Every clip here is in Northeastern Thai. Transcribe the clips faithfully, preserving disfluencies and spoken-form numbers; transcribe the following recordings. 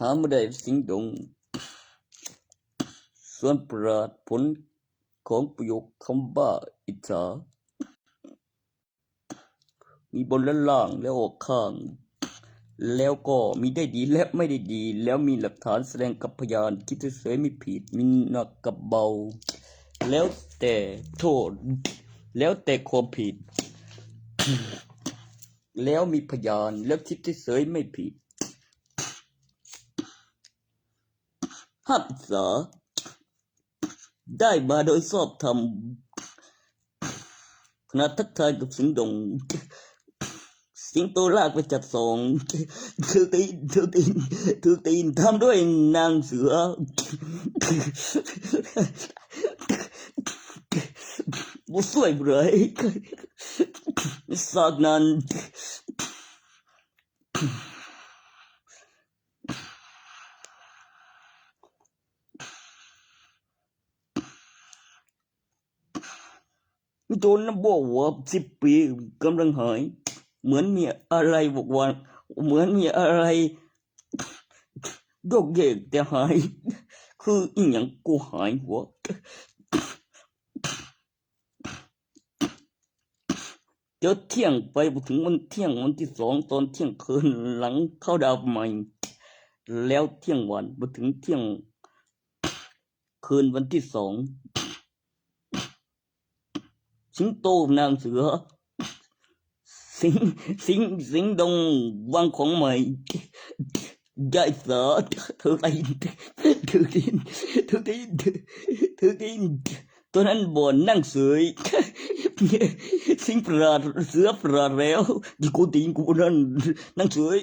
หาบ่ได้สิงดง ส่วนปราดผลของประโยคคำว่าอิจฉา มีบนและล่างและออกข้าง แล้วก็มีได้ดีและไม่ได้ดี แล้วมีหลักฐานแสดงกับพยาน คิดเฉยๆไม่ผิด มีหนักกับเบา แล้วแต่โทษ แล้วแต่ความผิด แล้วมีพยาน แล้วคิดเฉยๆไม่ผิด ห้ามอิจฉา ได้มาโดยชอบธรรม ขณะทักทายกับสิงดง สิงโตลากไปจับสอง ถือตีน ถือตีน ถือตีน ตามด้วยนางเสือ บ่ช่วยบ่ได้ จากนั้น โจรนะบอกว่าสิบปีกำลังหาย เหมือนมีอะไรบอกว่า เหมือนมีอะไรโยกเยกแต่หาย คืออีหยังกูหายวะ เจอเที่ยงไป บ่ถึงวันเที่ยงวันที่สอง ตอนเที่ยงคืนหลังเข้าดาวน์ใหม่ แล้วเที่ยงวัน บ่ถึงเที่ยงคืนวันที่สอง สิงโตนางเสือ สิง สิง สิงดงวางของใหม่ ยายเสือ ถือตีน ถือตีน ถือตีน ถือตีน ตัวนั้นบ่อนนั่งเสย สิงปราด เสือปราดแล้ว ดีกูตีนกูนั่น นั่งเสย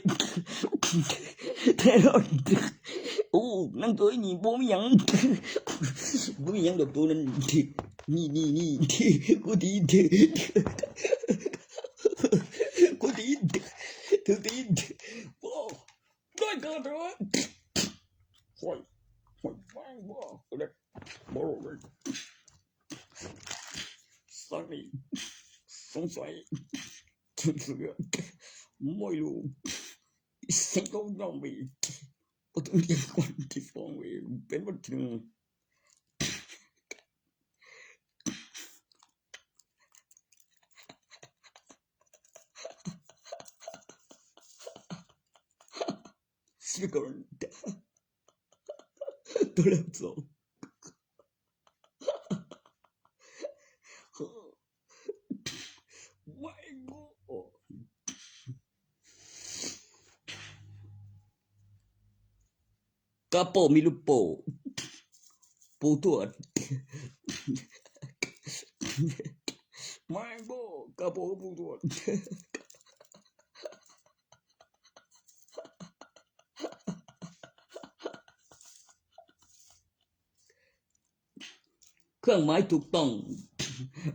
แน่นอน โอ้ นั่งเสยนี่บ่มีหยัง บ่มีหยังดอกตัวนั้น นี่ นี่ นี่ กูตีน กูตีน ถือตีน โอ้ ได้เกิดเหรอ โอ้ย โอ้ย แม่งบ้า เด็ก บ่รู้เลย สักนิด สงสัย เสือ ไม่รู้ สิงโตยังมี บ่ถึงเที่ยงวันที่สองเอง เป็นวันที่หนึ่ง สิบก่อน ตัวเลขสอง ไม่โง่ กาโปะมีลูกโป่ง ปู่ทวด ไม่โง่ กาโปะกับปู่ทวด เครื่องหมายถูกต้อง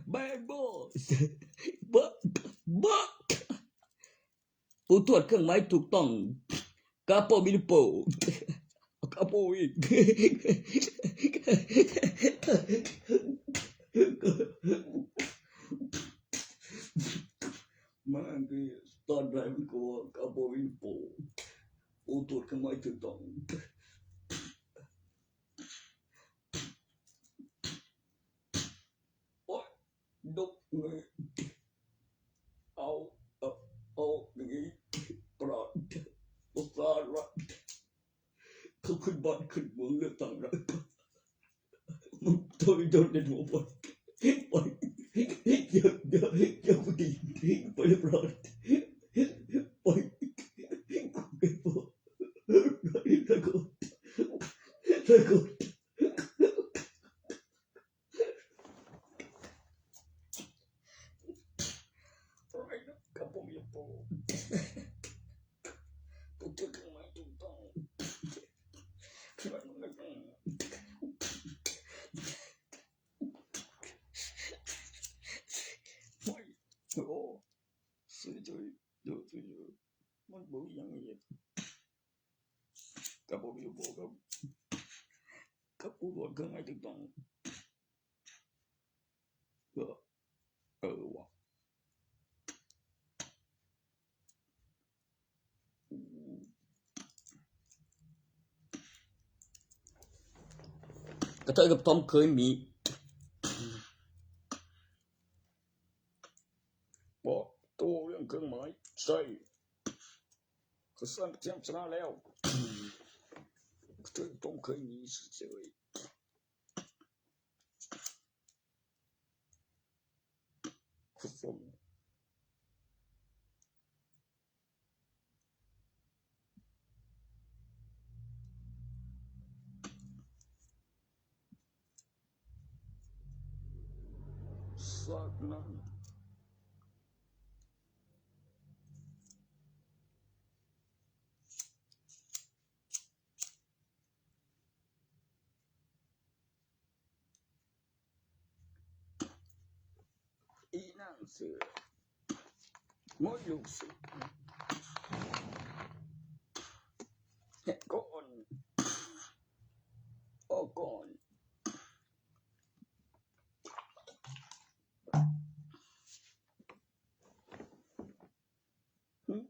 แบนโบ บะ บะ ปู่ทวดเครื่องหมายถูกต้อง กาโปะมีลูกโป่ง กาโปะอีก มันคือตอนแรกมันก็ว่ากาโปะมีลูกโป่ง ปู่ทวดเครื่องหมายถูกต้อง โอ๊ย ดกเลย เอา เอา เอาอย่างนี้ ปราด ประสาทรัฐ เขาขึ้นบ้านขึ้นเมืองเลือกตั้งแล้ว มึงโดน โดนในหัวหมด ไป เดี๋ยว เดี๋ยว เดี๋ยวกูดี ไปเรียบร้อย ไป กูเก็บหัว แล้วก็ แล้วก็ กระผมยกโป้ ผมจะเครื่องหมายถูกต้อง โอ้ สุดยอด สุดยอด มันบอกอย่างนี้ กระผมยกโป้ครับ กับผู้ตรวจเครื่องหมายถูกต้อง เออ เออว่ะ อืม ระเทยกับทอมเคยมี บอกตัวเรื่องเครื่องหมาย ใช่ เขาสร้างเตรียมชนะแล้ว กระเทยกับทอมเคยมีเฉยๆ เขาสร้าง ซากนั่น อีนางเสือ มดลูกเสือ เห็ดโคน โอ้โคน อืม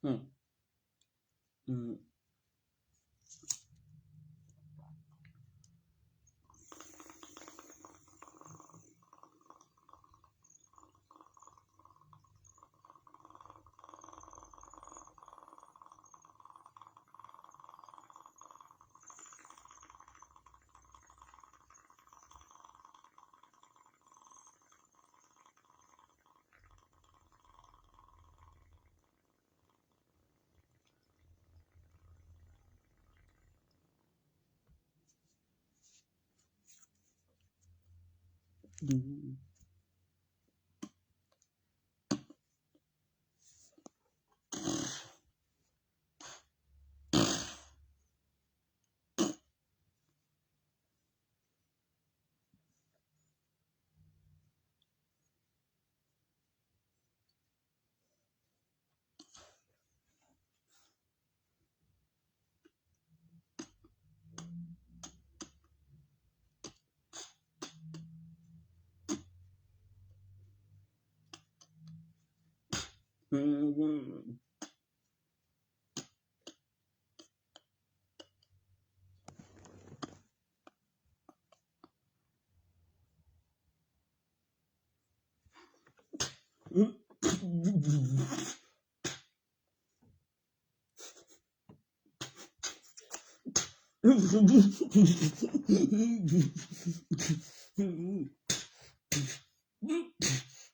อืม อืม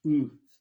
อืม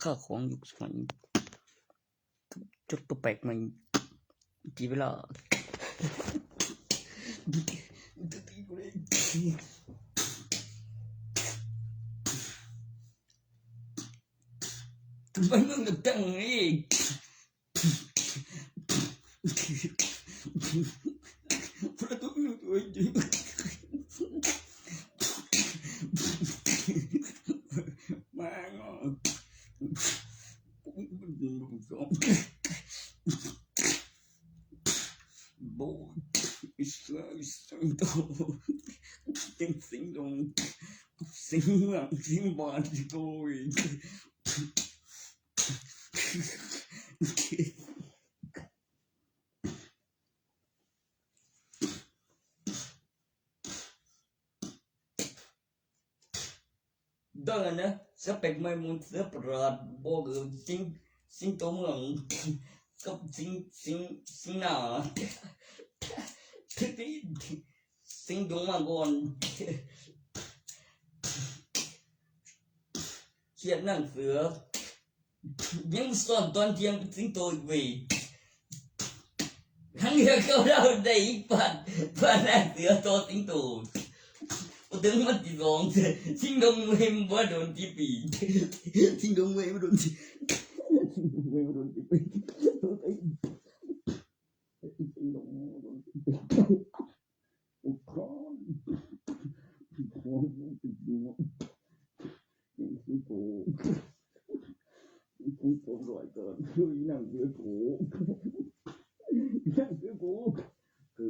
ค่าของยุคสมัย จดตัวแปลกใหม่ จีเวลา ทำไมมึงกับตั้งนี่ ประตูตัวจริง มาเนาะ โบย อิสราเอล สิงดง สิงหลัง สิงบาน สิงโกย เดินนะ สเปกไม่มุนเสือประหลาด บอกเออสิง สิงโตเมือง กับสิง สิง สิงหนา สิงดงมาก่อน เขียนหนังเสือ ยังสอนตอนเที่ยงเป็นสิงโตอีกเว้ย ทั้งเดียวเขาเล่าได้อีกปัด ปัดหนังเสือต่อสิงโต พอถึงวันที่สอง สิงดงเว้ยมันบ่โดนที่ปี สิงดงเว้ยมันโดนที่ สิงดงเว้ยมันโดนที่ปี สิงดงเว้ยมันโดนที่ปี อุทาน อุทาน อุทาน กูกูกูลอยเกิน คืออีหนังเสือกู อีหนังเสือกู คือ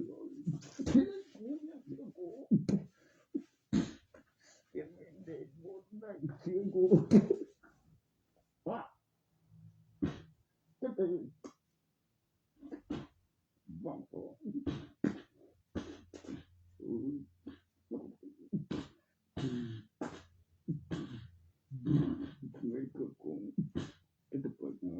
อีหนังเสือกู เสียงเด็กบนหนังเสือกู ว้า จะเป็น บางตัว ไม่ก็คง ก็จะเปิดหัว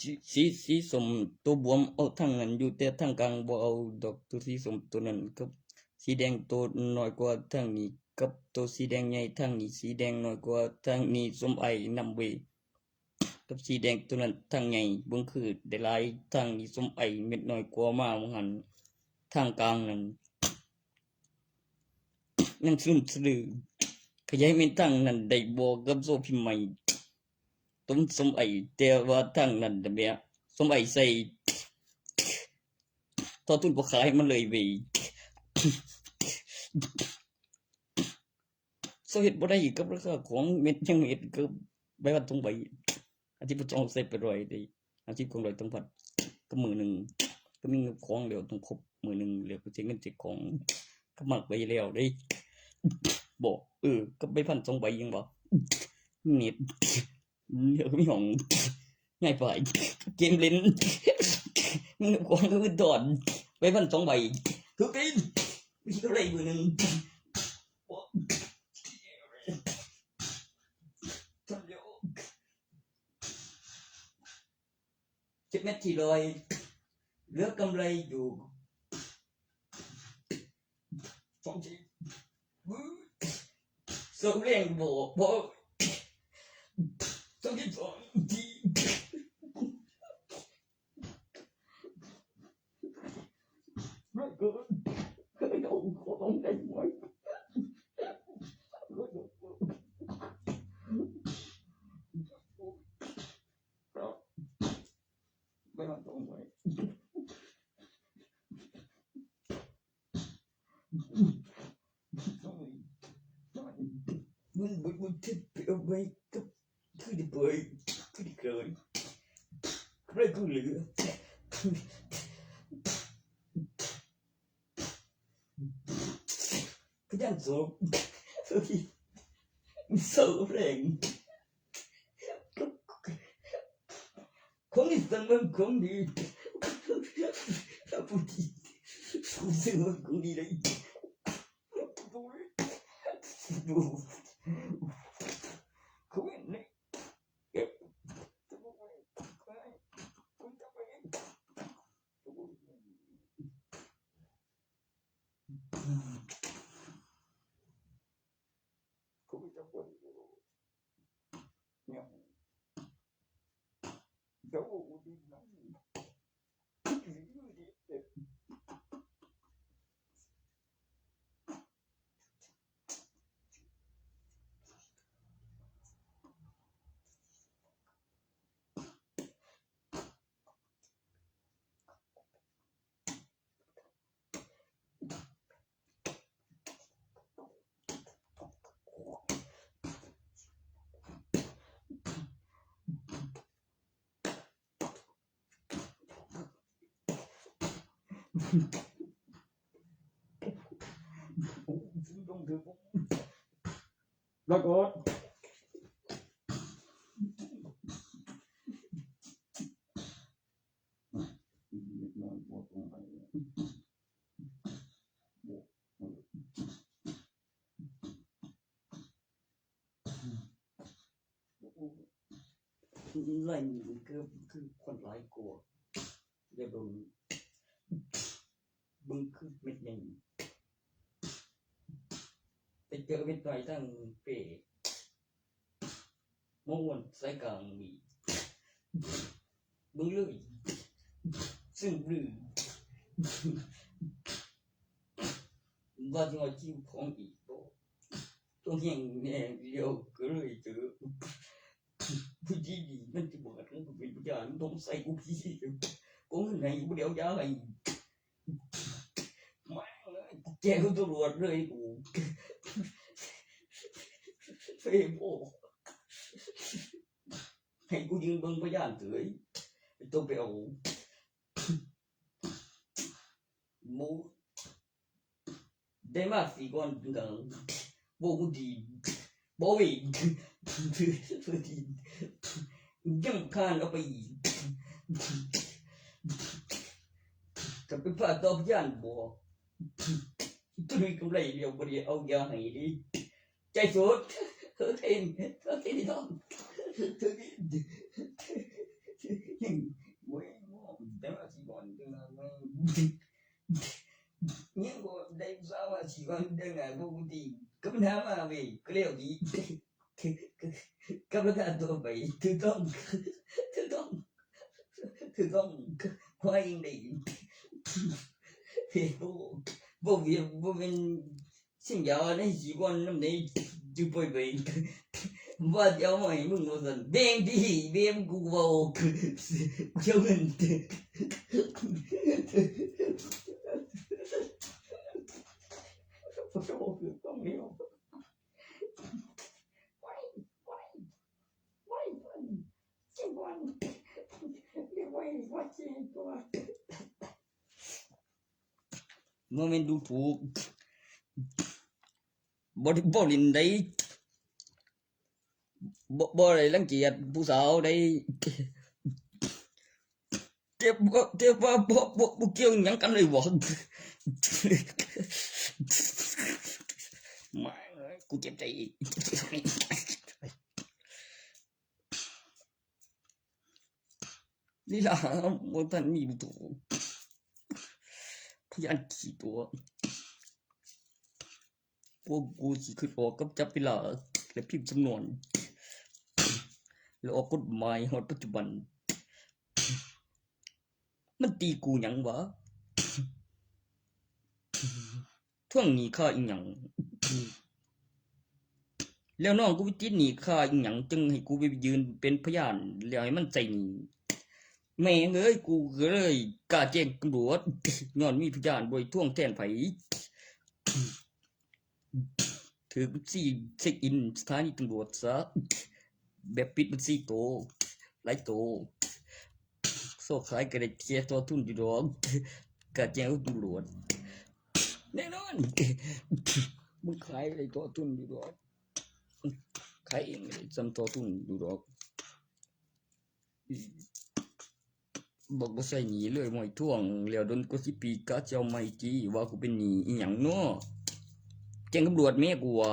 สี สี สีส้มตัวบวมเอาทางนั้นอยู่ แต่ทางกลางบ่เอาดอก ตัวสีส้มตัวนั้นกับสีแดงตัวน้อยกว่าทางนี้ กับตัวสีแดงใหญ่ทางนี้ สีแดงน้อยกว่าทางนี้ ส้มไอ้นำเว้ย กับสีแดงตัวนั้นทางใหญ่ เบิ่งคือได้หลาย ทางนี้ส้มไอ้เม็ดน้อยกว่ามาว่าหั่น ทางกลางนั้น ยังสลึมสลือ ขยายเม็ดทางนั้นได้บ่กับโซ่พิมพ์ใหม่ ต้นส้มไอ้ แต่ว่าทางนั้นน่ะแม่ส้มไอ้ใส่ ต่อทุนบ่ขายมันเลยเว้ย เซาเฮ็ดบ่ได้กับราคาของเม็ด ยังเฮ็ดกับใบพันสองใบ อาทิตย์ละสองใส่ไปร้อยเด้ อาทิตย์ของร้อยต้องพัด ก็มื้อหนึ่ง ก็มีเงินของแล้วต้องครบมื้อหนึ่งแล้วก็เสียเงินเสียของ ก็มักไปแล้วเด้ บอก เออ ก็ใบพันสองใบยังบอก เน็ต เดี๋ยวก็มีของ ง่ายไป เกมเล่น มึงของก็คือดอน ใบพันสองใบ คือกิน มีอะไรอยู่หนึ่ง สิบเอ็ดที่ร้อย เหลือกำไรอยู่ สองที สองแรงบ่ บ่ สองที สองที Không đánh mũi. Không đánh mũi. Mình, mình, mình thích bị ông ấy cứ, cứ đi bơi, cứ đi bơi. Cái này cứ lửa. Cái dàn số. Sao rèn. Không đi sân bóng không đi. Không đi. Không đi sân bóng không đi đấy. Không đi. Là có. Lành cứ, cứ còn lái của. Để bừng, bừng cứ mệt nhành. Để chở mệt mỏi thằng kể. Mong muốn sai càng bị. Bưng lưỡi. Sưng lưỡi. Và thì mà chịu không bị bộ. Trong hiện nè, liều cứ lưỡi chứ. Bưng đi đi, mình chỉบอกกัน กูเป็นพยาน ต้องใส่กูขี้ กูเงินไหน กูเดี๋ยวยาให้ แม่งเอ้ย กูแจ้งตำรวจเลย กู เฟซบุ๊ก ให้กูยืนเบิ่งพยานเถอะ ไอ้ตัวไปเอา หมู ได้มาสี่ก้อน ถึงกับ บ่ฮู้ดี บ่เว้ย ยังคานเอาไปอีก จะไปพาต่อพยานบ่ ตัวนี้กำไรเดียว บ่ได้เอายาให้เด้ ใจสุด เฮ้ย เฮ้ย น้อง เฮ้ย โอ้ย แต่ว่าสี่ก้อน ถึงกับ เว้ย ยังบ่ได้สาวว่าสิว่าเรื่องงานปกติ ก็มันหามาเว้ย ก็แล้วดี ก็ประกาศตัวไป ถูกต้อง ถูกต้อง ถูกต้อง ควายยังได้ เฮ้ย บ่ บ่ บ่ บ่เป็นสิ่งเดียวในสี่ก้อนนำใน อยู่ไปไป ว่าเดี๋ยวมาให้มึงว่าซั่น แบ่งที่ แบ่งกูเว้า กูจะเอาเงิน บ่แม่นดูถูก บ่ได้ บ่เล่นได้ บ่ บ่ได้รังเกียจผู้สาวได้ เจ็บบ่ เจ็บว่าบ่ บ่ บ่เกี่ยวหยังกันเลยบ่ แม่งเอ้ย กูเจ็บใจอีก นี่ล่ะ บ่ทันมีตัว พยานกี่ตัว พวกกูสิขึ้นออกกับจับเวลา และพิมพ์สำนวน แล้วออกกฎหมายฮอดปัจจุบัน มันตีกูหยังวะ ทวงหนี้ค่าอีหยัง แล้วน้องกูไปติดหนี้ค่าอีหยัง จึงให้กูไปยืนเป็นพยาน แล้วให้มันใส่หนี้ แม่งเอ้ย กูก็เลยกล้าแจ้งตำรวจ ย้อนมีพยาน บ่ได้ทวงแทนไผ ถือบัญชีเช็คอินสถานีตำรวจซะ แบบปิดบัญชีโต หลายโต โซ่ขายก็ได้แค่ต่อทุนอยู่ดอก กล้าแจ้งตำรวจ แน่นอน มึงขายก็ได้ต่อทุนอยู่ดอก ขายเองก็ได้ส่ำต่อทุนอยู่ดอก บอกบ่ใส่หนี้เลย บ่ได้ทวง แล้วโดนกว่าสิบปี กะสิเอาใหม่ติ ว่ากูเป็นหนี้อีหยังเนาะ แจ้งตำรวจแม่กูว่า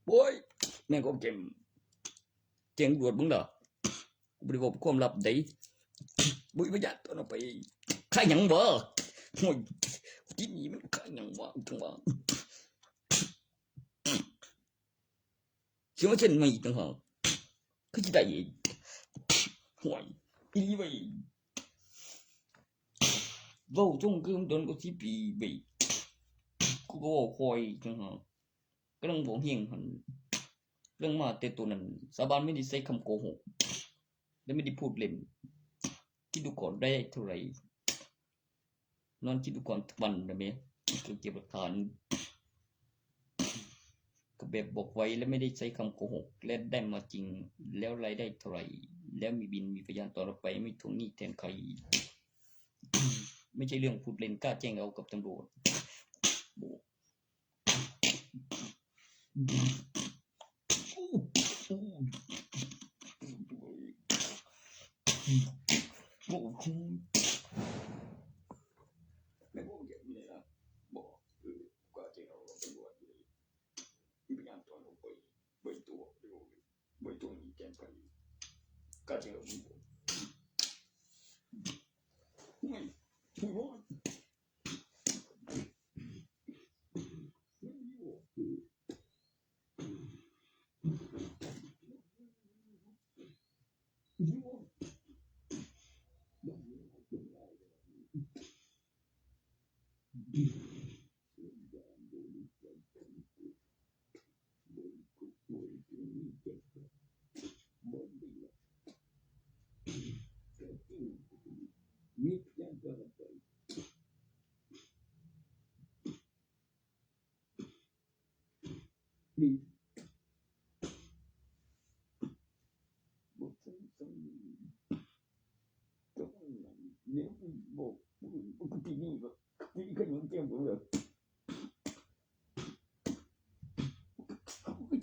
โอ้ย แม่งก็แจ้ง แจ้งตำรวจมึงล่ะ กูบ่ได้บอกความลับใด บ่มีพยานตอนเอาไป ขายหยังบ่ โอ้ย ที่นี่มันขายหยังวะ จังหวะ สิมาเซ็นใหม่อีกต่างหาก คือสิได้อีก ห่วย อีหลีเว้ย เว้าตรงคือมันโดนกว่าสิบปีเว้ย กูก็เว้าค่อยต่างหาก กำลังบอกเฮงหั่น เรื่องมาแต่ตัวนั้น สาบานไม่ได้ใช้คำโกหก และไม่ได้พูดเล่น คิดดูก่อนได้เท่าไหร่ นอนคิดดูก่อนทุกวันนะเมย์ เก็บหลักฐาน ก็แบบบอกไว้และไม่ได้ใช้คำโกหก และได้มาจริง แล้วรายได้เท่าไหร่ แล้วมีบินมีพยานตอนเราไป ไม่ทวงหนี้แทนใคร ไม่ใช่เรื่องพูดเล่น กล้าแจ้งเอากับตำรวจ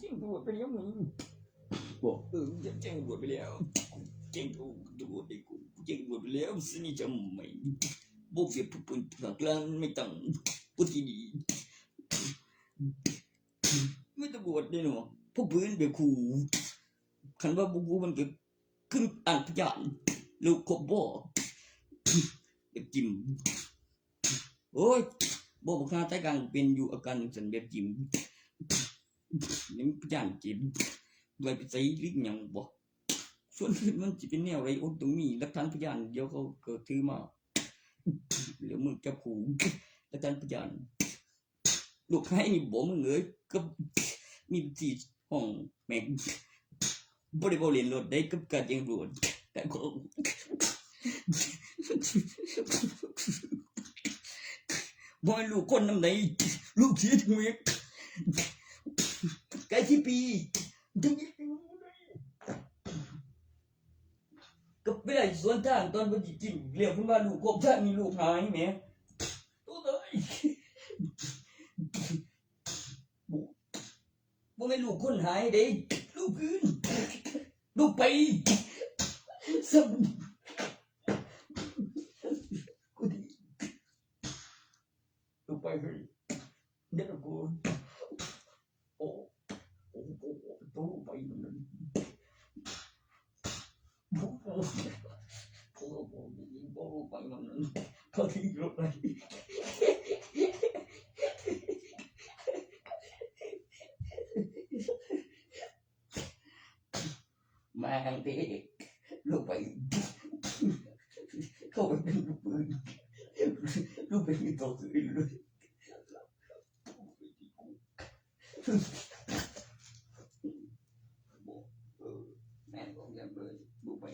แจ้งตำรวจไปแล้วมึง บอก เออ มึงจะแจ้งตำรวจไปแล้ว แจ้งตำรวจไปกู แจ้งตำรวจไปแล้ว สนิทจะไม่ บอกเสียผู้ปืนหลักล้านไม่ตัง พูดดีๆ ไม่ตำรวจเลยเนาะ พวกปืนไปขู่ คันว่าพวกกูมันก็ขึ้นอ่านพยาน แล้วก็บอก แบบจิม โอ้ย บอกบักฮาใต้กลางเป็นอยู่อาการจังซั่นแบบจิม นี่มันพยานจิม ไว้ไปใส่ลิกหยังบ่ ส่วนอื่นมันสิเป็นแนวใด โอ้ ต้องมีหลักฐานพยาน เดี๋ยวเขาก็ถือมา เดี๋ยวมึงจับกู หลักฐานพยาน ลูกหายนี่บ่มึงเอ้ย ก็มีบัญชีห้องแม่ง บ่ได้เว้าเล่นโลดได้กับการแจ้งตำรวจ แต่ก็ บ่ให้ลูกคนนำใด ลูกเสียชีวิต ใกล้สิบปี จัง กับเวลาสวนทางตอนเพิ่นสิกิน แล้วเพิ่นว่าลูกกบชาติมีลูกหายแหม โอ้ย บ่ บ่แม่นลูกคนหายเด้ ลูกอื่น ลูกไป ซ้ำ กูดี ลูกไปเฮ้ย เดี๋ยวกู โอ้ โอ้ โอ้ โอ้ โอ้ ไปมันนั่น โอ้ โอ้ โอ้ โอ้ โอ้ ไปมันนั่น เขาทิ้งรถไป แม่งเด็ก ลูกไป เขาไปเป็นลูกปืน ลูกไปมีตัวอื่นเลย บ่ เออ แม่นของแกเลย ดูไป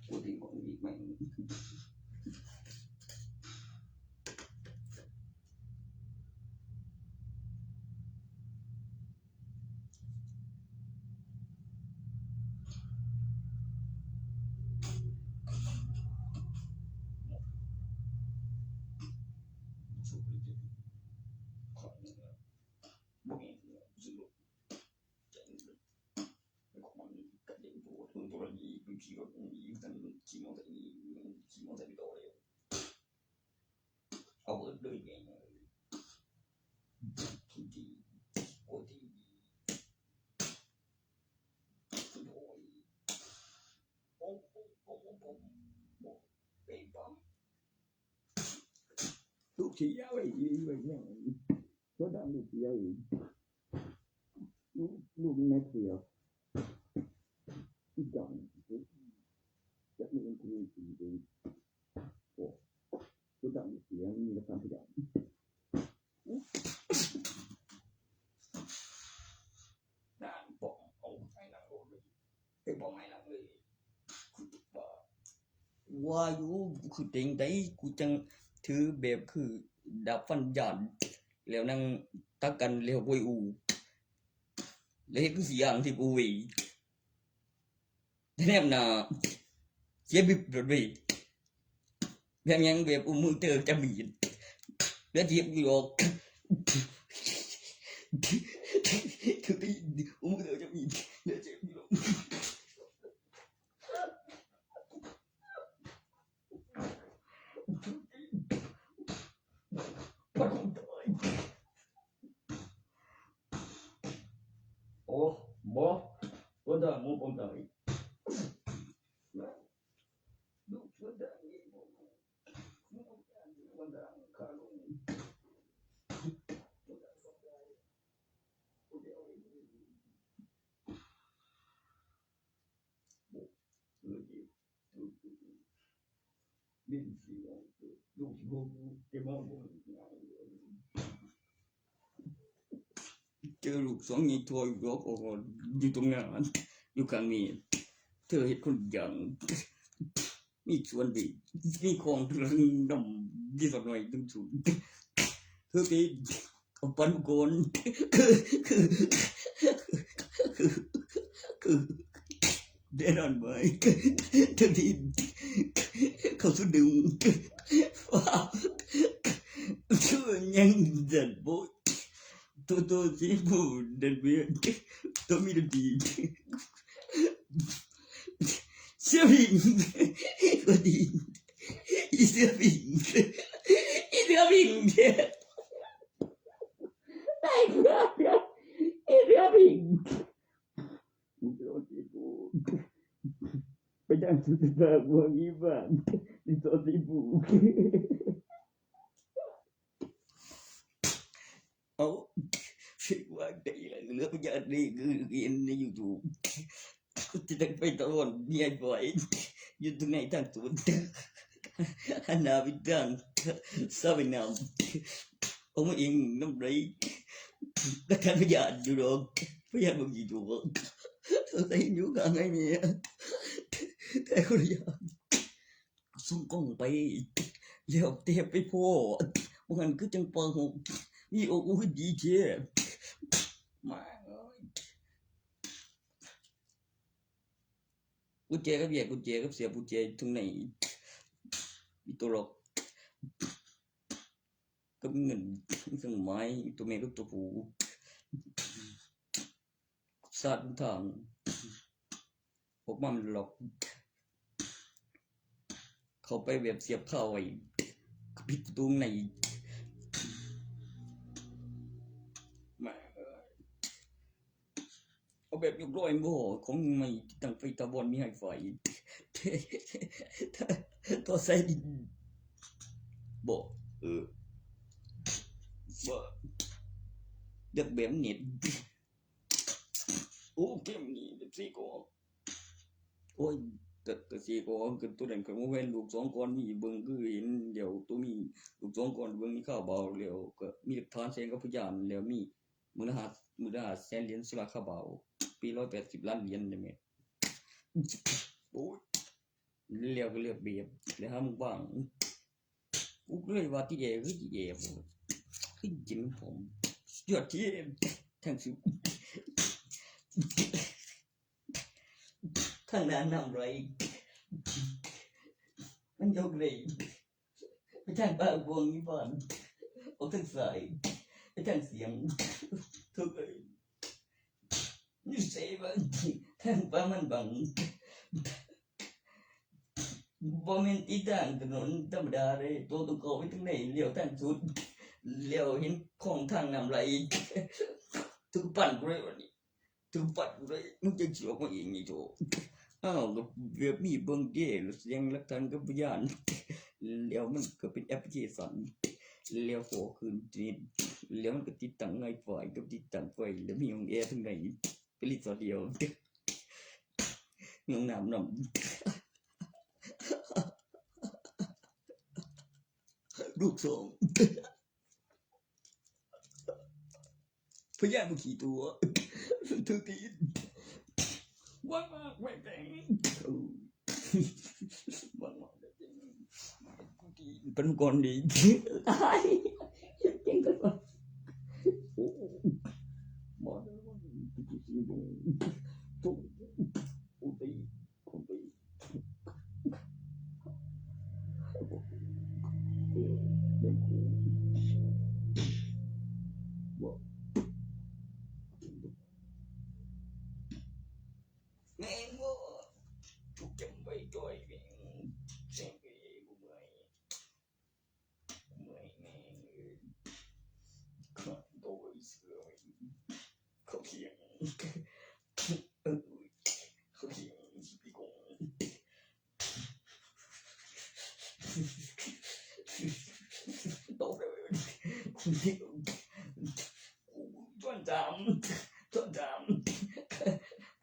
กูทิ้งของอีกแม่ง เอาเบิดเลยแม่งเลย ทุกที โคตรดี โอ้ย โอ้โห โอ้โห โอ้โห โอ้โห เอ้ย ปั๊ม ลูกเสียไว้ดีไว้เนี่ย ก็ดังลูกเสียอีก ลูก ลูกแม่เสีย อีกอย่าง จะมีคนอื่นอีก โอ้ ก็ดังลูกเสีย มีหลักฐานพยาน ด่านปองเอาไอ้หลังโลดเลย ไอ้ปองไอ้หลังเลย กูจะบ้า ว่าอยู่ กูคือเต็งใด กูจังถือแบบคือดาบฟันยาน แล้วนั่งตักกันแล้วโวยอู แล้วเฮ็ดคือสิย่างที่กูเว้ย แนบหน้า เจ็บบิบแบบนี้ แบบหยังแบบอุ้มมือเตอจะมีด แล้วเจ็บอยู่ดอก อุ้มมือเตอจะมีด แล้วเจ็บอยู่ดอก โอ้ บ่ บ่ได้ บ่ บ่ได้ ลูกบ่ได้ บ่ได้ บ่ได้ ข้าลง บ่ได้ บ่ได้ บ่ได้ เจอลูกสองนี่ถอยหลอกออกอยู่ตรงหน้า อยู่ข้างนี้ เธอเฮ็ดคนอย่าง มีสวนดี มีของเรือนดำ ดีสักหน่อย ดึงสูง เธอไป เอาปันก่อน คือ คือ คือ คือ แน่นอนไหม เธอที่ เขาสุดดึง ว้าว ช่วยยังเดินโบย ตัว ตัวที่ผู้เดินเวียน ตัวมีดนตรี เสื้อผิง ก็ดี อีเสื้อผิง อีเสื้อผิง อีเสื้อผิง ไปจ้างสุดตาบวงอีบ้าน อีตัวที่ผู้ เอา เฟกว่าได้เลย เรื่องยาดีคือเห็นในยูทูบ กูจะได้ไปตะวันเมียบ่อย อยู่ตรงไหนทางสวน หันหน้าไปทางสระว่ายน้ำ เอามาเองน้ำไหล ก็ทันพยานอยู่ดอก พยานบ่กี่ตัว ใส่อยู่ข้างไอ้เมีย แต่คนละอย่าง ส่งกล้องไป แล้วแต่ไปพ้อ บ่งั้นคือจังปาหก มีอกอุ้ยดีแท้ มาเอ้ย กุญแจกับแยกกุญแจกับเสียบกุญแจอยู่ตรงไหน มีตัวล็อก กับเงิน มีเครื่องหมาย ตัวแม่กับตัวผู้ สาดทาง ออกมามันล็อก เข้าไปแบบเสียบคาไว้ ปิดประตูข้างใน มา เอาแบบยกร้อยบ่ ของใหม่ตั้งไฟตาบอนมีไฮไฟ ตัวใส่ดิน บ่ เออ บ่ เลือกแบบเน็ต โอ้ เกมนี้แบบสี่กอง โอ้ย แต่ แต่สี่กอง คือตัวนั้นก็บ่แม่นลูกสองก้อน มีเบิ่งคือเห็นเดี๋ยวตัวมีลูกสองก้อน เบิ่งมีข่าวเบาแล้ว ก็มีหลักฐานแสดงกับพยานแล้ว มี มื้อละห้ามื้อละห้าแสนเหรียญสหรัฐเขาบ่าว ปีร้อยแปดสิบล้านเหรียญได้ไหม โอ้ย แล้วก็เลือกเบียบแล้วห้ามว่าง กูเลยว่าที่เอคือที่เอ คือกินผม ยอดที่แทงสุด ทางด้านน้ำไหล มันยกเลย ไปทางปากบวงนี่บ่อน ออกทางซ้าย ไปทางเสียง ทุกเลย นี่เซบัง ทางปากมันบัง บ่แม่นติดทางถนนธรรมดาเลย ตัวต้องเข้าไปทางไหน เลี้ยวทางสุด เลี้ยวเห็นของทางน้ำไหล ถึงปั่นกูเลยวันนี้ ถึงปั่นกูเลย มึงจะเสียกูเองนี่โถ อ้าว ก็แบบมีเบิ่งเด้ เสียงหลักฐานกับพยาน แล้วมันก็เป็นแอปพลิเคชัน แล้วขอคืนทีนี้ แล้วมันก็ติดตั้งไวไฟกับติดตั้งไฟ แล้วมีห้องแอร์ทางใน เป็นรีสอร์ทเดียว มีห้องน้ำนำ ลูกสอง พยานบ่ขี้ตัว ถือตีน ว่างมากแหวกแดง ว่างมากแหวกแดง เป็นก่อนดี ตาย เก่งกันวะ โอ้ มาแล้ว โอ้ย โอ้ย แม่งบ่ถูกจำไว้จ่อยแม่งเซ็งไปบ่เมื่อย เมื่อยแม่งเอ้ย ขอโตยเสือแม่ง เขาเขียง เออ เขาเขียง พี่กง ตกเลย กูต้นจาม ต้นจาม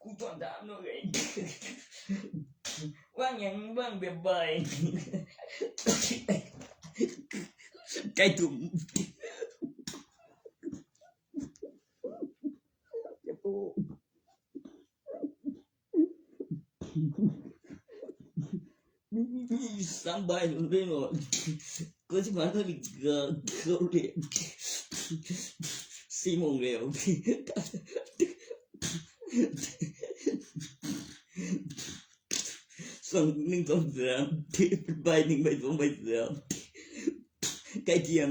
กูต้นจามเลย ว่างหยัง ว่างแบบใบ ไก่ตุ่ม มี มี มีสามใบเลยเนาะ ก็สิบห้านาฬิกา เขาเรียก สี่โมงแล้ว สอง หนึ่ง สอง สาม ใบหนึ่ง ใบสอง ใบสาม ใกล้เที่ยง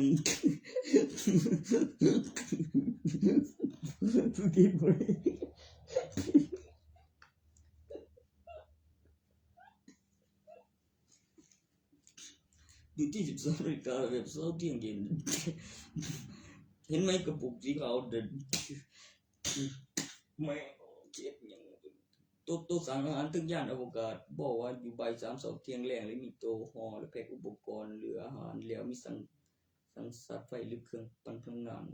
สุกี้บริ อยู่ที่สิบสองนาฬิกาแบบเช้าเที่ยงเย็น เห็นไหมกระปุกสีขาวเด่น แม่งเจ็บหยัง ตัว ตัวสารอาหารตึกย่านอวกาศ บอกว่าอยู่บ่ายสามเช้าเที่ยงแลง เลยมีตัวห่อและแพ็คอุปกรณ์เหลืออาหาร แล้วมีสัง สังสารไฟหรือเครื่องปั่นพลังงาน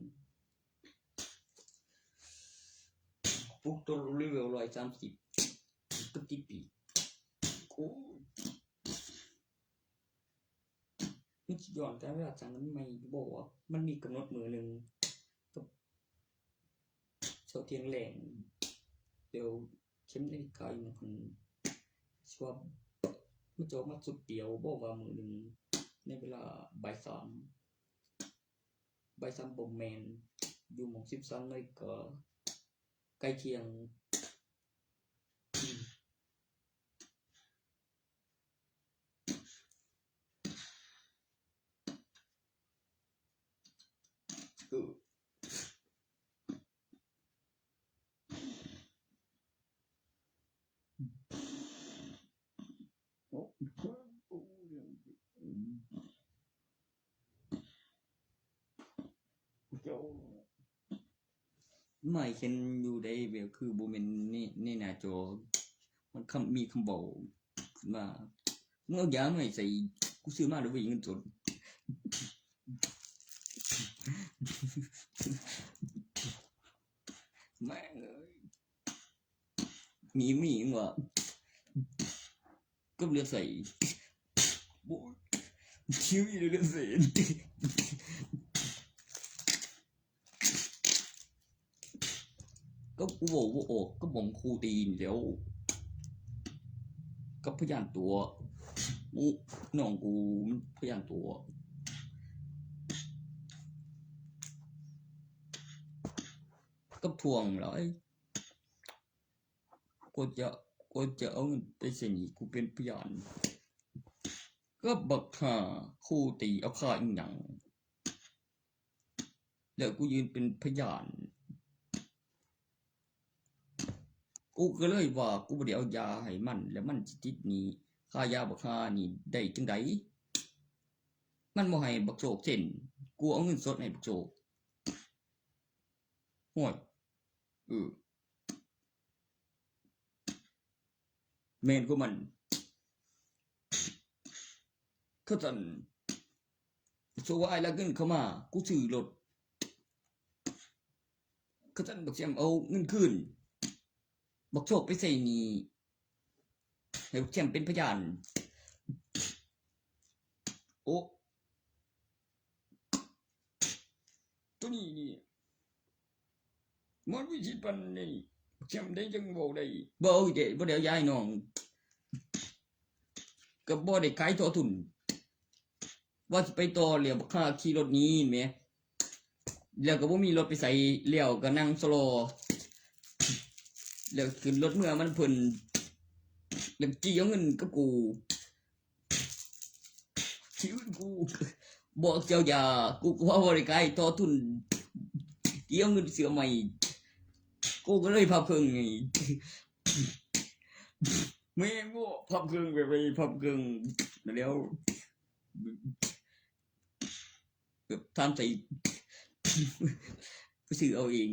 ปลุกตัวเลเวลร้อยสามสิบ ก็ติดปีก โอ้ย มันสิย้อนการเวลาจัง มันไม่บอกว่ามันมีกำหนดมื้อหนึ่ง กับเช้าเที่ยงแลง เดี๋ยวเข็มนาฬิกาอยู่มันสิว่ามันจะออกมาชุดเดียว บอกว่ามื้อหนึ่งในเวลาบ่ายสาม บ่ายสามบ่แม่น อยู่หม่องสิบสามนาฬิกา ใกล้เที่ยง เออ โอ้ โอ้ เจ้า ไม่เห็นอยู่ได้แบบ คือบ่แม่นใน ในหน้าจอ มันคำ มีคำบอกขึ้นมา มึงเอายามาให้ใส่ กูซื้อมาแล้วเว้ย เงินสด แม่งเอ้ย มี มี มึงว่า ก็เลือกใส่ โอ้ย คิ้วอีกเลือกใส่ ก็กูบอกว่าออกก็บ่งครูตีนแล้ว กับพยานตัวอู้น้องกูมันพยานตัว กับทวงแล้วไอ้กูจะกูจะเอาเงินไปใช้หนี้กูเป็นพยาน ก็บักห่าครูตีเอาค่าอีหยัง แล้วกูยืนเป็นพยาน กูก็เลยว่ากูบ่ได้เอายาให้มัน แล้วมันสิติดหนี้ค่ายาบักห่านี่ได้จังใด มันบ่ให้บักโชคเซ็น กูเอาเงินสดให้บักโชค โอ้ย เออ แม่นของมัน คันซั้น โซว่าอ้ายลักเงินเข้ามา กูซื้อรถ คันซั้นบักแซมเอาเงินคืน บักโชคไปใช้หนี้ ให้บักแซมเป็นพยาน โอ้ ตัวนี้นี่ มันวิธีปันนี่ บักแซมได้จังเว้าได้ บ่เอาเด้ บ่ได้เอายาให้น้อง ก็บ่ได้ขายต่อทุน ว่าสิไปต่อแล้วบักห่าขี่รถหนีแหม แล้วก็บ่มีรถไปใส่ แล้วก็นั่งสลอ แล้วขึ้นรถเมือมันเพิ่น แล้วจี้เอาเงินกับกู ชีวิตกู บอกเจ้าอย่า กูก็ว่าบ่ได้ขายต่อทุน เกี่ยวเงินเสือใหม่ กูก็เลยพับเครื่องไง แม่งบ่พับเครื่องไป ไปพับเครื่องแล้ว แบบทำใส่ ก็ซื้อเอาเอง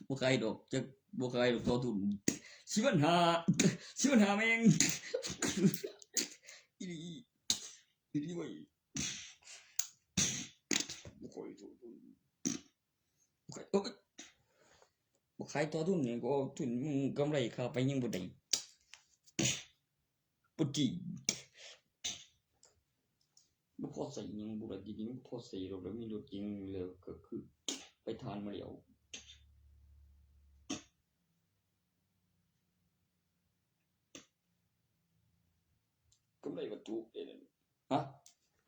บ่ขายดอก จักบ่ขายดอกต่อทุน สิบปันห้า สิบปันห้าแม่ง อีหลี อีหลีเว้ย บ่ขายต่อทุน บ่ขาย โอ๊ย บ่ขายต่อทุนนี่ก็ทุนมึงกำไรเข้าไปยังบ่ได้ บ่ดี บ่พอใช้หยัง บ่ได้ดี บ่พอใช้ดอก แล้วมีรถเก๋งแล้วก็คือไปทานมาแล้ว กำไรวัตถุเด้นั่น ฮะ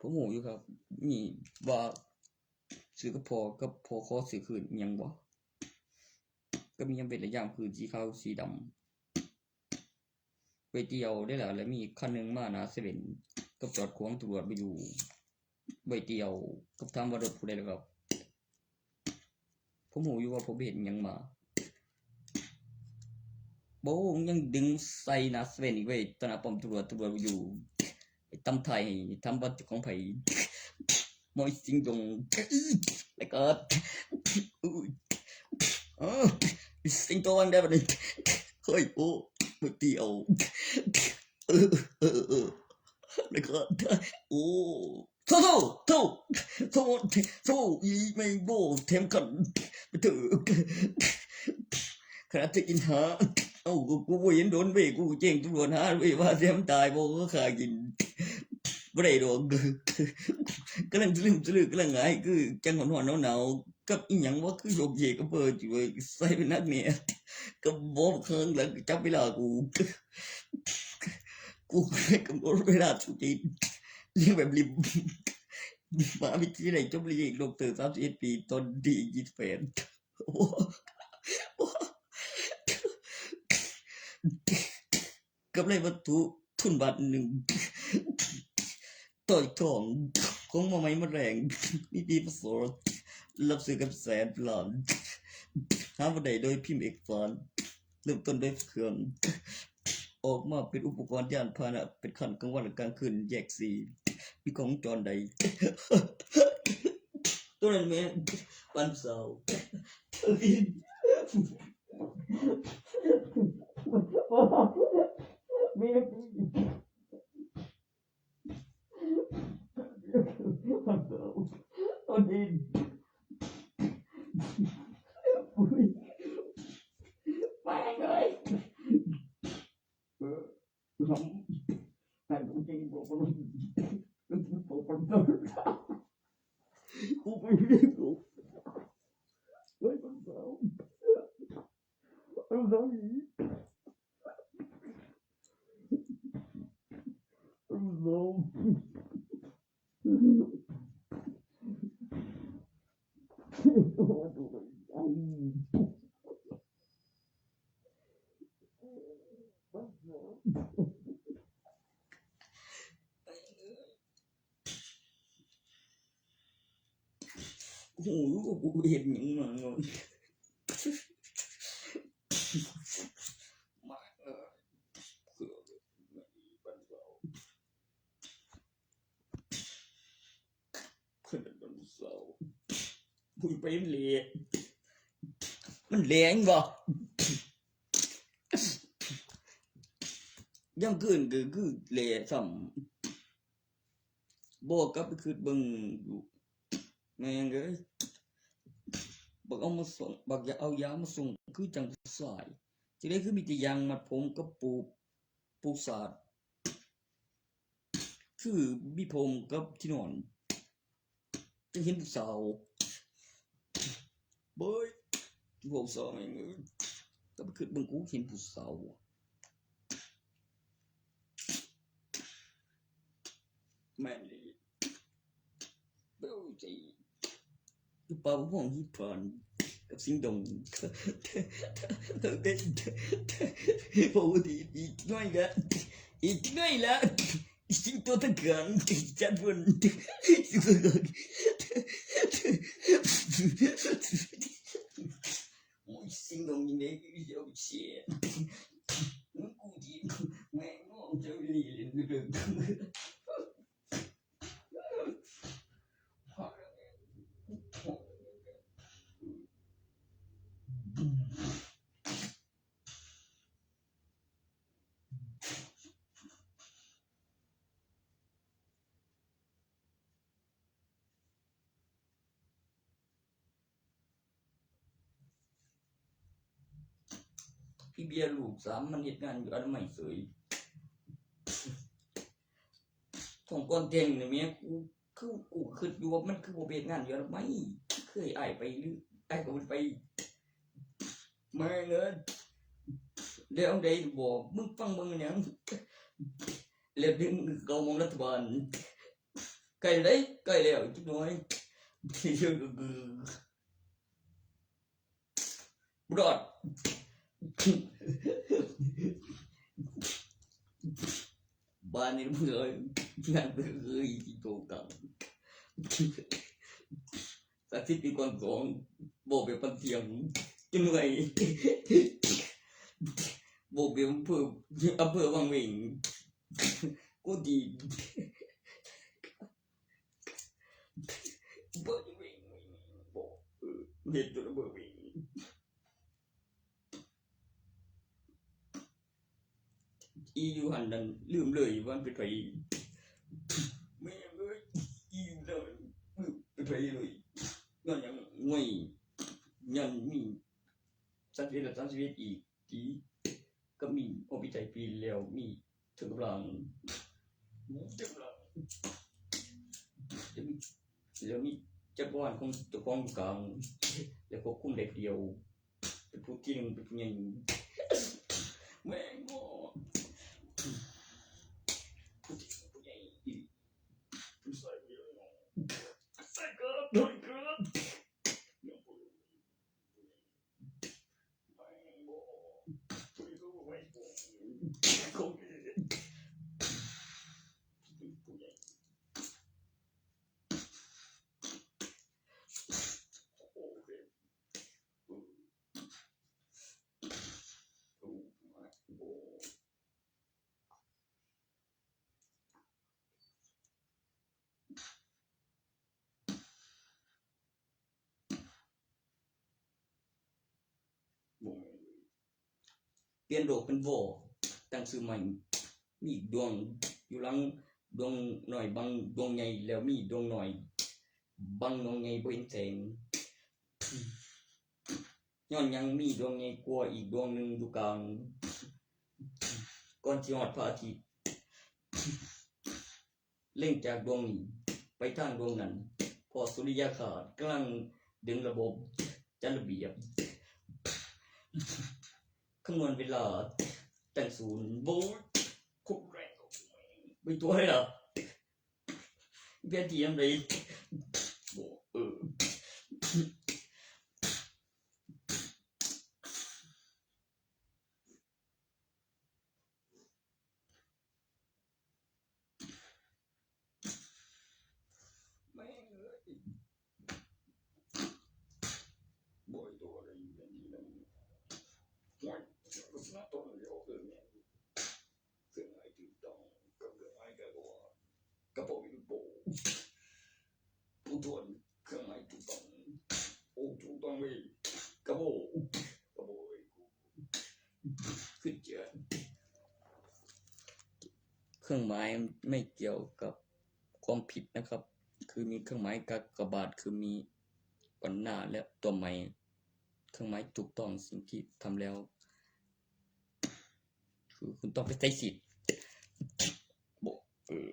ผมรู้อยู่ครับ มีว่าซื้อกับพ่อ กับพ่อขอซื้อคืนอิหยังบ่ ก็มียังเป็นระยะคืนสีขาวสีดำ ไปเที่ยวได้แล้ว แล้วมีคันหนึ่งมาหน้าเซเว่น ก็จอดขวางตำรวจไปอยู่ ไปเที่ยว ก็ถามว่ารถผู้ใดล่ะครับ ผมรู้อยู่ว่าผมเห็นหยังมา โบ้งยังดึงใส่หน้าเซเว่นอีกเว้ย ต่อหน้าป้อมตำรวจ ตำรวจอยู่ ไอ้ตำไทย ทำบัตรของไผ มอยสิงดง แล้วก็ อุ้ย เออ สิงโตวันได้บัดนี้ เฮ้ย โอ้ มือเดียว เออ เออ เออ แล้วก็ โอ้ โธ่ โธ่ โธ่ โธ่ โธ่ อีแม่งโบ้เต็มคัน ไปเถอะ ขนาดจะกินหา เอ้า กู กูบ่เห็นโดนเว้ย กูแจ้งตำรวจหาเว้ย ว่าแซมตายบ่ ก็ฆ่ากิน บ่ได้ดอก กำลังสลึมสลือกำลังหงาย คือจังหอนๆหนาวๆ กับอีหยังวะ คือโยกเยกกระเพิดอยู่เว้ย ใส่เป็นนักเนี่ย ก็บอกข้างหลังจับเวลากู กูกำหนดเวลาสุดที่เรียกแบบริม มหาวิทยาลัยจบปริญญาเอก ดอกเตอร์ สามสิบเอ็ดปี ตอนดี ยี่สิบแปด กำไรวัตถุทุนบาทหนึ่ง ต่อยทอง ของมาใหม่มาแรง มีปีประสบรับซื้อกับแสนล้าน หาบ่ได้โดยพิมพ์เอกสาร เริ่มต้นด้วยเครื่อง ออกมาเป็นอุปกรณ์ยานพาหนะ เป็นขั้นกลางวันและกลางคืน แยกสี มีกล้องวงจรใด ตัวนั้นแม่นปันเสา มี โอ้ย แม่งเอ้ย เออ ทำ ให้กูกินบอกมัน บอกมัน กูไปเรียกกู เฮ้ย มันเบา I'm sorry. I'm sorry. โอ้โห กูเห็นอย่างนั้นเลย มาเออ เพื่อนมันเศร้า กูไปเละ มันแรงบ่ ยังเกินก็คือเละซ้ำ บ่กลับไปคิดเบิ่งอยู่ แม่งเอ้ย บักเอามาส่ง บักอย่าเอายามาส่ง คือจังผู้ชาย จังได๋คือมีแต่ยางมัดผมกับปู ปูสาด คือมีผมกับที่นอน จังเห็นผู้สาว เบ้ย ผู้สาวแม่งเอ้ย กลับไปคิดเบิ่ง กูเห็นผู้สาว แม่นอีหลี เบ้าใจ คือปลาบ่วงที่ผ่านกับสิงดง โอ้ดี อีกหน่อยละ อีกหน่อยละ สิงโตตะกาน จัดเพิ่น โอ้ย สิงดงนี่เด้ เดี๋ยวเสีย กูดี แม่งมองเจ้านี่เลย พี่เบียร์ลูกสามมันเฮ็ดงานอยู่อนามัยเสย ของก่อนแต่งนี่แม่ กู คือ กูคิดอยู่ว่ามันคือบ่ไปเฮ็ดงานอยู่อนามัย เคยอ้ายไปหรือ อ้ายก็บ่ไป แม่งเอ้ย แล้วได้บอก มึงฟังเบิ่งหยัง แล้วดึงเข้ามองรัฐบาล ใกล้แล้วเด้ ใกล้แล้ว อีกจักหน่อย บ่รอด บ้านนี้มึงเอ้ย นั่นเอ้ย อีโตเก่า อาทิตย์นี้ก่อนสอง บอกไปปันเทียง จังไง บอกไปอำเภอ อำเภอวังเวง ก็ดี บ่ได้เวง บ่ เออ เฮ็ดจนบ่เวง อีอยู่หั่นนั่นลืมเลยว่ามันเป็นไผ แม่งเอ้ย อีอยู่นั่นลืมเป็นไผเลย ย้อนหยัง ง่วย ย้อนมี สามสิบเอ็ด และ สามสิบเอ็ด อีก ที่ก็มีออกวิจัยปีแล้ว มีเถิงกำลัง เถิงกำลัง แล้วมี แล้วมีจักรวาลของเจ้าของอยู่กลาง และควบคุมได้ผู้เดียว เป็นผู้ที่หนึ่ง เป็นผู้ใหญ่ แม่งบ่ ผู้ที่หนึ่ง ผู้ใหญ่ ผู้ใส่ผู้ใหญ่ ใส่เกิน โดนเกิน เปลี่ยนโลกเป็นวอ ตั้งชื่อใหม่ มีดวงอยู่หลังดวงน้อยบังดวงใหญ่ แล้วมีดวงน้อยบังดวงใหญ่บ่เห็นแสง ย้อนหยังมีดวงใหญ่กว่าอีกดวงหนึ่งอยู่กลาง ก่อนสิฮอดพระอาทิตย์ เล็งจากดวงนี้ไปทางดวงนั้น เพราะสุริยคราสกำลังดึงระบบจัดระเบียบ คำนวณเวลา แต่งศูนย์โวลต์ โคตรแรง ไม่ตัวเลยเหรอ เบียร์เทียมเลย โอ้เออ แม่งเอ้ย บ่อยตัวอะไรอยู่อย่างนี้นะ โอ้ย ลักษณะตัวเดียวคือเนี่ย เครื่องหมายถูกต้องกับเครื่องหมายกากบาท กระเป๋าอยู่โบ ผู้ทวนเครื่องหมายถูกต้อง โอ้ ถูกต้องเลย กระโบ กระโบ คือเจอ เครื่องหมายไม่เกี่ยวกับความผิดนะครับ คือมีเครื่องหมายกากบาท คือมีก่อนหน้าและตัวใหม่ เครื่องหมายถูกต้องสิ่งที่ทำแล้ว คือคุณต้องไปใช้สิทธิ์ บอก เออ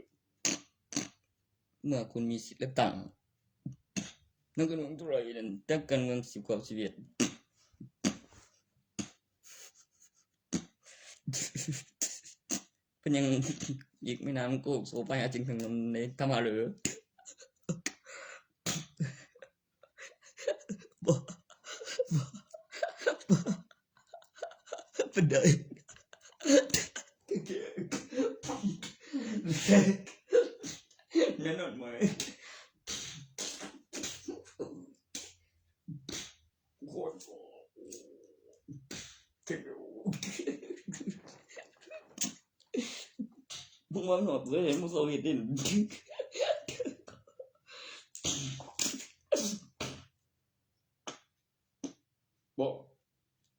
เมื่อคุณมีสิทธิ์เลือกตั้ง นักการเมืองเท่าไหร่นั่น นักการเมืองสิบกว่าสิบเอ็ด เป็นยังอีกไม่นานมันก็โซไปหาจริงทางในธรรมะเลย บ่ บ่ บ่ เป็นได แน่นอนไหม โคตร เก่งเลย มึงว่าหนวดเลย มึงโซเวียตดิน บอก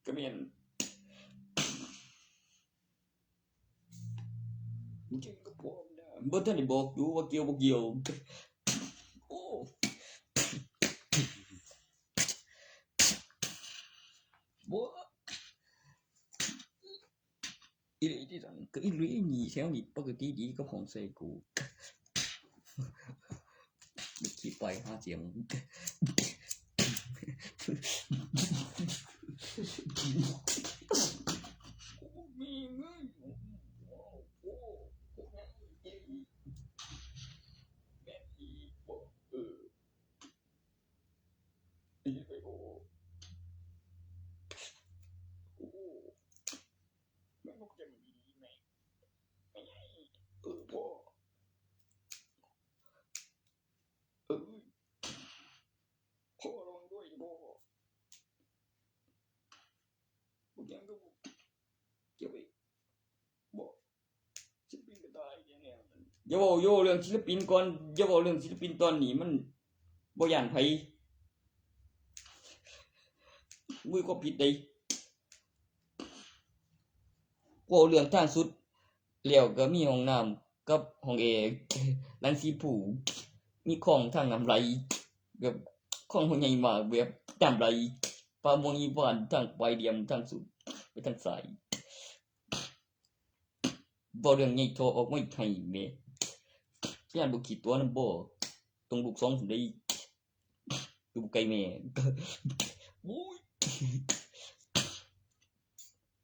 กระเมียน มึงเก่งกับพวกนะ บ่ทันได้บอกอยู่ว่าเกี่ยวบ่เกี่ยว โอ้ บ่ อีหลีที่สั่ง ก็อีหลีนี่แถวนี้ปกติดีกับของใส่กู ขี้ไปหาเสียง มีเงินอยู่ โอ้โห โอ้โห แบบนี้ เออ โอ้โห โอ้โห แม่นกจะมีดีไหม เออ พ่อ เออ พ่อระวังด้วย พ่อ พวกยังก็เก็บไว้ บอก ศิลปินก็ตายอย่างเงี้ย อย่าเว้า อย่าเว้าเรื่องศิลปินก่อน อย่าเว้าเรื่องศิลปินตอนนี้ มันบ่ย้านไผ มึงก็ผิดเด้ เว้าเรื่องทางสุด แล้วก็มีห้องน้ำกับห้องแอร์ หลังสีผู้ มีคลองทางน้ำไหล แบบคลองห้วยใหญ่มาก แบบน้ำไหล ป่าม่วงหิมพานต์ ทางปลายเหลี่ยม ทางสุด ไปทางซ้าย บ่เรื่องใหญ่โทรออกมาให้แม่ ย่านบ่ขี้ตัวนำบ่ ต้องลูกสองคนได้ อยู่ไกลแม่ โอ้ย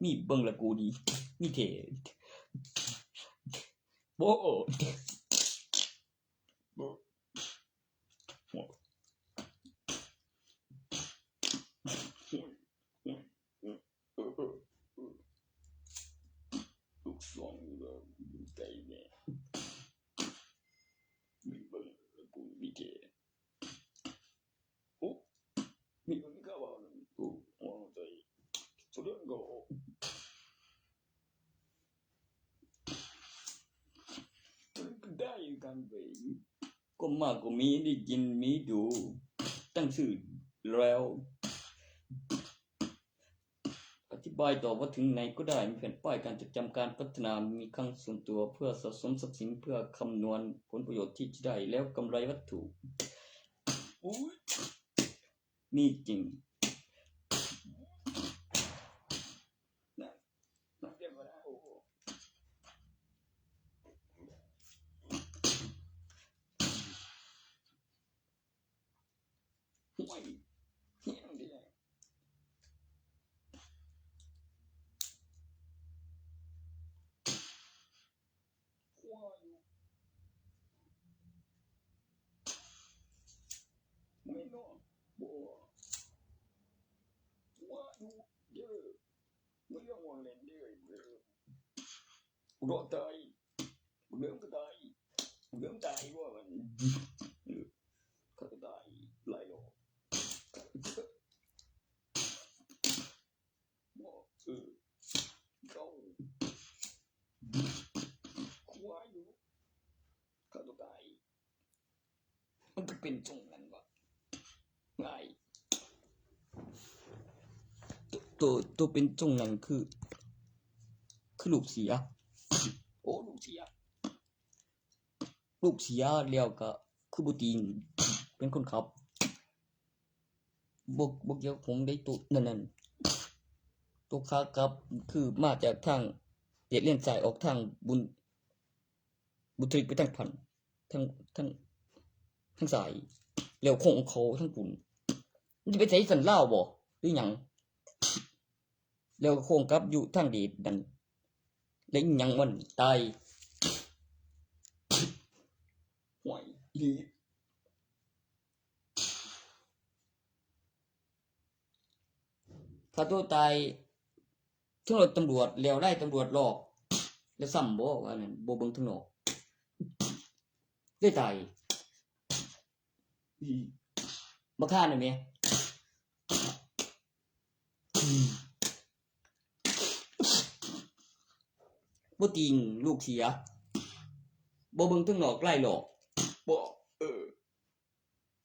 มีเบิ่งละกูดี มีแท้ บ่ ลูกสองอยู่แล้ว อยู่ไกลแม่ มีเบิ่งละกูมีแท้ โอ้ มีคนนี้ก็ว่า โอ้ โอ้ ใจ สุดยอดก็ ได้กันไป ก็มากก็มี ได้กินมีดู ตั้งชื่อแล้ว อธิบายต่อว่าถึงไหนก็ได้ มีแผนป้ายการจดจำการพัฒนา มีคลังส่วนตัวเพื่อสะสมทรัพย์สิน เพื่อคำนวณผลประโยชน์ที่จะได้ แล้วกำไรวัตถุ อุ๊ย มีจริง นะ นะ เตรียมไว้แล้ว โอ้โห ห้วย เฮี้ยงเดียว เด้อ บ่ยอมวางเล่นเด้อ กูรอตาย กูเริ่มก็ตาย กูเริ่มตายว่ามัน เขาก็ตายหลายรอบ บ่ เออ เขา กูว่าอยู่ เขาก็ตาย มันก็เป็นจั่งนั้นวะ ง่าย ตัว ตัวเป็นจั่งนั้นคือ คือลูกเสีย โอ้ ลูกเสีย ลูกเสียแล้วก็คือบ่ติง เป็นคนขับ บ่ บ่เกี่ยวผมได้ตัวนั่นนั่น ตัวขากลับคือมาจากทางเอเลียนซ้ายออกทางบุญ บุญทริกไปทางพัน ทาง ทาง ทางซ้าย แล้วโค้งเขาทางคุณ มันจะไปใส่สันลาวบ่ หรือหยัง แล้วก็โค้งกลับอยู่ทางดีดนั่น แล้วอีหยังมันตาย ห่วยอีหลี ฆ่าตัวตาย ทั้งรถตำรวจ แล้วไล่ตำรวจหลอก แล้วซ้ำบ่ว่านั่น บ่เบิ่งทางนอก ได้ตาย อี บักห่านั่นแหม บ่ติง ลูกเสีย บ่เบิ่งทางนอก ไล่หลอก บ่ เออ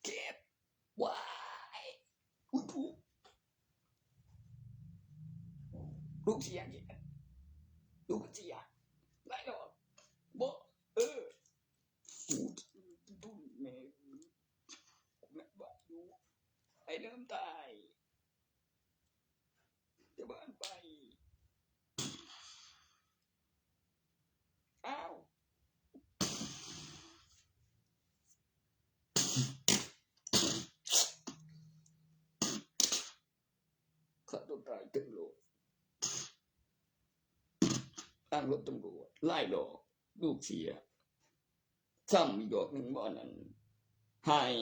เจ็บ ว้าย อุ๊ย ผู้ ลูกเสียเนี่ย ลูกเสีย ไล่หลอก บ่ เออ กู กู แม่ กูแม่นว่าอยู่ ไอ้เริ่มตาย จะบ้านไป อ้าว ฆ่าตัวตายเต็มโลก อ้างรถตำรวจ ไล่หลอก ลูกเสีย ซ้ำอีกดอกหนึ่งบ่นั้น หาย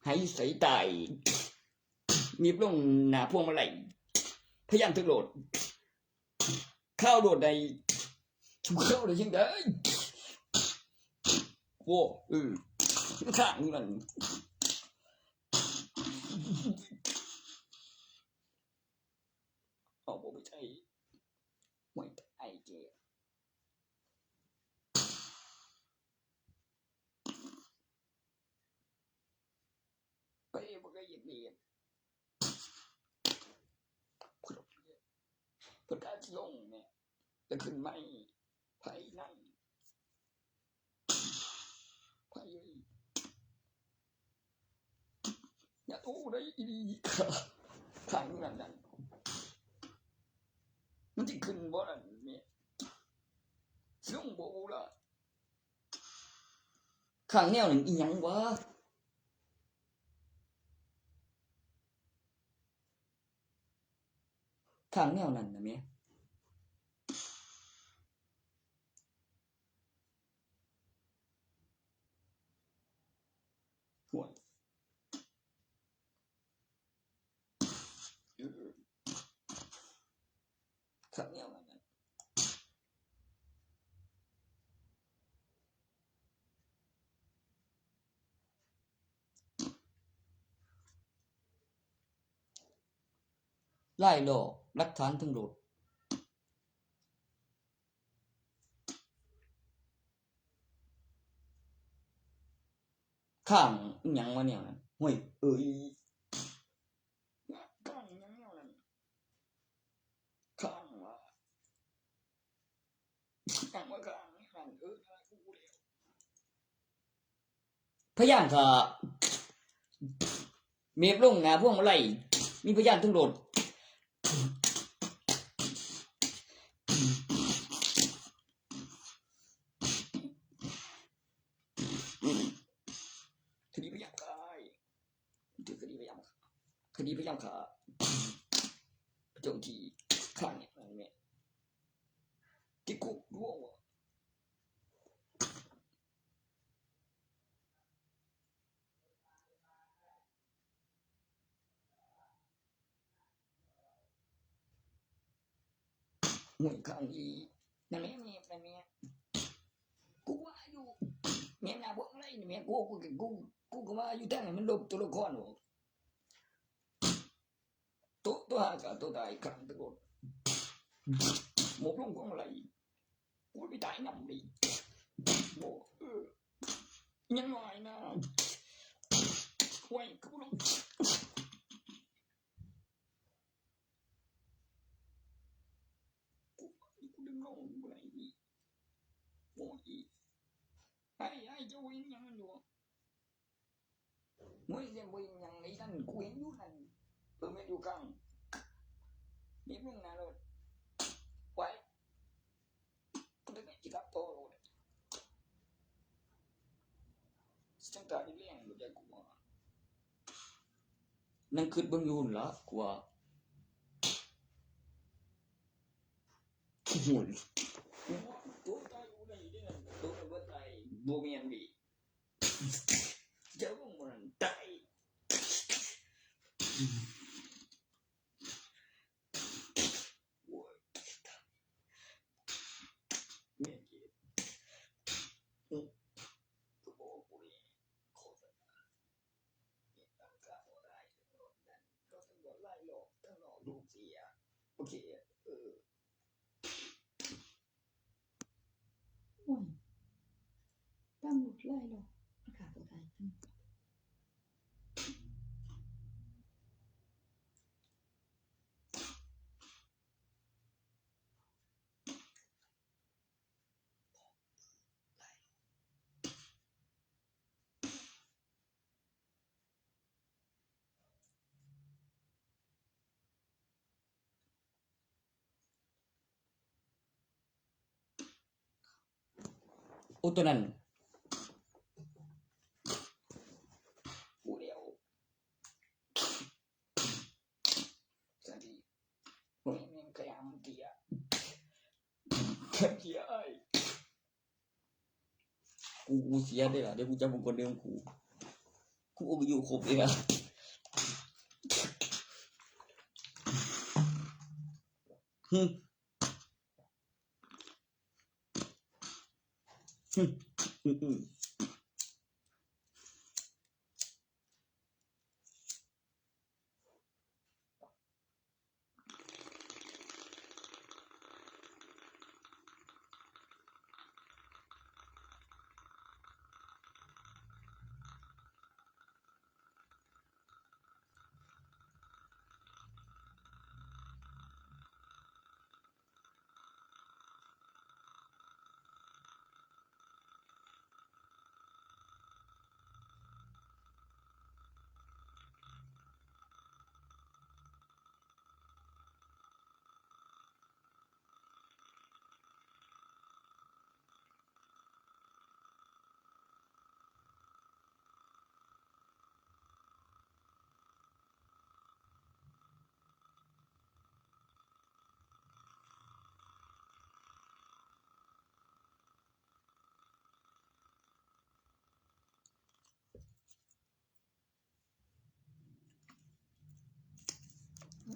หายใสตาย มีบลงหน้าพวงมาลัย พยานตำรวจ เข้าโดดใน เข้าได้ยังไง โว้ เออ ข้างนั่น เอาบ่ไปใช้ ไว้ไอ้เจ้า ไปบ่ก็เย็นเย็น เพิ่นอาจสิลงเนี่ย แต่ขึ้นไม่ ไผนั่น ไผเอ้ย อย่าโอ้ได้อีหลี ข้างนั่นนั่น มันสิขึ้นบ่นั่นเนี่ย สิลงบ่ล่ะ ข้างแนวนั่นอีหยังวะ ข้างแนวนั่นน่ะแหม ห่วย เออ ข้างแนวนั่นน่ะ ไล่หลอก หลักฐานทั้งหมด ข้างอิหยังวะเนี่ย ห่วย เอ้ย ข้างอิหยังแนวนั้น ข้างวะ ข้างวะ ข้างนั่น เออ นั่นแหละ กูแล้ว พยานค่ะ เมฟลงหน้าพวงมาลัย มีพยานทั้งรถ คดีพยายามฆ่า บันทึกคดีพยายามฆ่า คดีพยายามฆ่า เจ้าหน้าที่ข้างเนี่ย นั่นแหละ ติดคุกด้วยวะ ห้วยข้างอี นั่นแหละแม่ นั่นแหละ กูว่าอยู่ แม่นหน้าพวกอะไรนี่แม่ กู กู กู กูก็ว่าอยู่ทางไหนมันลบตัวละครออก ตัว ตัวหากับตัวตายข้างตะโกน หมกลงของอะไร กูไปตายนำเลย โอ้ เออ ยังน้อยนะ ห้วย กูลง กู กูดึงลงบ่ได้อีก โอ้ย ไอ้ ไอ้เจ้าเห็นหยังมันอยู่ มึงเห็นบ่เห็นหยังไอ้นั่น กูเห็นอยู่นั่น เออ แม่นอยู่กลาง นี่มึงนะรถ ไว้ กูจะได้จิกับโตเลย จังกะอีเลี้ยงบ่ได้กูว่า นั่งคิดเบิ่งอยู่หั่นล่ะ กูว่า โอ้ย ตัวตายอยู่ไหนเนี่ย ตัวตายบ่ตาย บ่แม่นดิ เจ้าบ่มันตาย โอ้ย แม่นดิ ก็บอกกูนี่ โฆษณา นี่ตั้งค่าบ่ได้ รถตำรวจไล่หลอก ทั้งหลอกลูกเสีย โอเค เออ โอ้ย ตำรวจไล่หลอก ประกาศตัวตาย อืม โอ้ ตัวนั้น ผู้เดียว สันติ โอ้ย แม่งขยำเกียร์ เกียร์ไอ้ กู กูเสียได้ล่ะ เดี๋ยวกูจับมึงคนเดียวกู กูก็อยู่ครบเลยล่ะ หึ หึ หึ หึ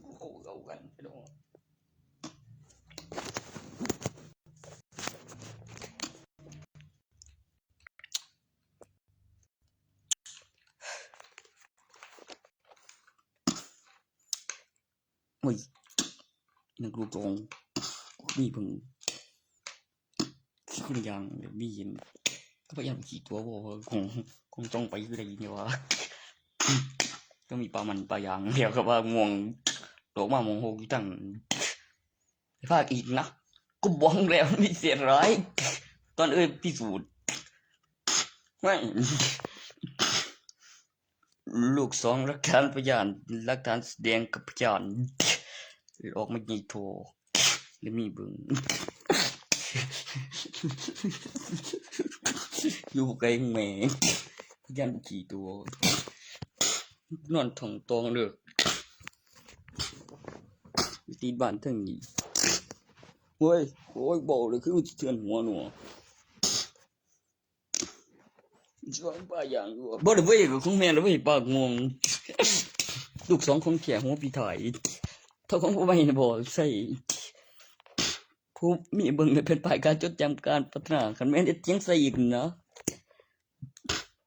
โอ้โห เอากันพี่น้อง โอ้ย นักลูกกอง มีเพิ่ง ขี้คุณยางเดี๋ยวมีเห็น ก็พยายามขี่ตัวบอกว่าคง คงต้องไปอยู่ได้เนี่ยว่า ก็มีปลามันปลายางเดียวกับว่าม่วง ดอกมาม่วงหกอยู่ตั้ง ภาคอีกนะ กูบอกแล้วมีเสียร้าย ตอนเอ้ยพิสูจน์ ไม่ ลูกสองหลักฐานพยาน หลักฐานแสดงกับพยาน ออกมาใหญ่โต แล้วมีเบิ่ง อยู่ไกลแม่ พยานบ่กี่ตัว นอนท้องตองเลิก อยู่ที่บ้านเทิงนี้ เฮ้ย โอ้ย บอกเลยคือเทือนหัวหนู ช่วงป้ายางอยู่ บ่ได้เว้ย ก็ของแม่นแล้วเว้ย ปากม่วง ลูกสองของแขกหัวปีไทย เท่าของบ่ไหวนะบ่ใส่ ผู้มีเบิ่งในแผ่นป้ายการจดจำการพัฒนา คันแม่นเฮ็ดเสียงใส่อีกนะ